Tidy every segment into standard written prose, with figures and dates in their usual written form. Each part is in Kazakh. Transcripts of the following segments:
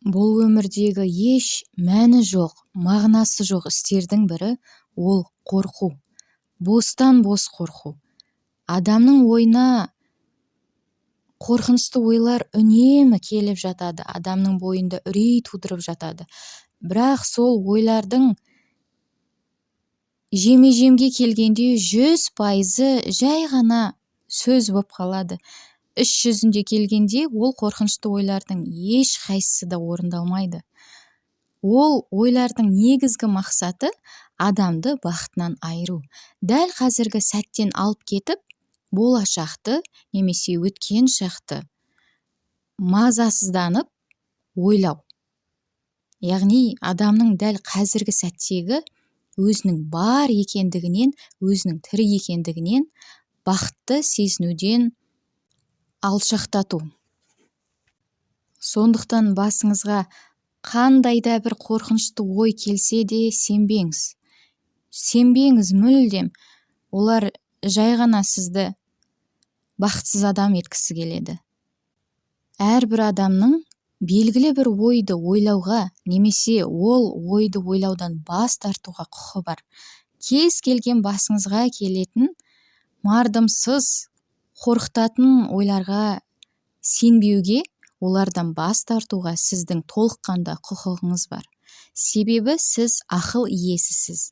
Бұл өмірдегі еш мәні жоқ, мағынасы жоқ істердің бірі ол қорқу. Бостан-бос қорқу. Адамның ойына қорқынышты ойлар үнемі келіп жатады, адамның бойында үрей тудырып жатады. Бірақ сол ойлардың жеме-жемге келгенде 100%-ы жай ғана сөз боп қалады. Іс жүзінде келгенде ол қорқынышты ойлардың еш қайсысы да орындалмайды. Ол ойлардың негізгі мақсаты адамды бақытынан айыру. Дәл қазіргі сәттен алып кетіп, болашақты немесе өткен шақты мазасызданып ойлау. Яғни адамның дәл қазіргі сәттегі өзінің бар екендігінен, өзінің тірі екендігінен бақытты сезінуден алшақтату. Сондықтан басыңызға қандай да бір қорқынышты ой келсе де, сенбеңіз. Сенбеңіз мүлдем. Олар жай ғана сізді бақытсыз адам еткісі келеді. Әрбір адамның белгілі бір ойды ойлауға немесе ол ойды ойлаудан бас тартуға құқы бар. Кез келген басыңызға келетін мардымсыз, қорқытатын ойларға сенбеуге, олардан бас тартуға сіздің толыққанды құқығыңыз бар. Себебі сіз ақыл иесісіз.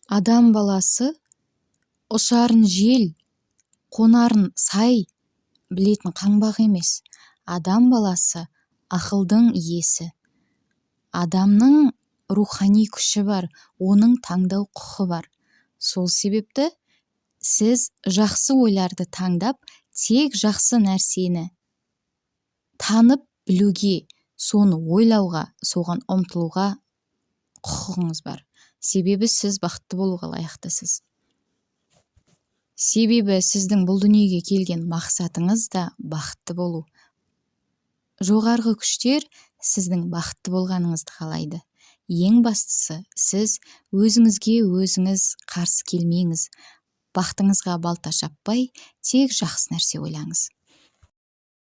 Адам баласы ұшарын жел, қонарын сай білетін қаңбақ емес. Адам баласы ақылдың иесі. Адамның рухани күші бар, оның таңдау құқы бар. Сол себепті сіз жақсы ойларды таңдап, тек жақсы нәрсені танып білуге, соны ойлауға, соған ұмтылуға құқығыңыз бар. Себебі сіз бақытты болуға лайықтысыз. Себебі сіздің бұл дүниеге келген мақсатыңыз да бақытты болу. Жоғарғы күштер сіздің бақытты болғаныңызды қалайды. Ең бастысы, сіз өзіңізге өзіңіз қарсы келмеңіз. Бақытыңызға балта шаппай, тек жақсы нәрсе ойлаңыз.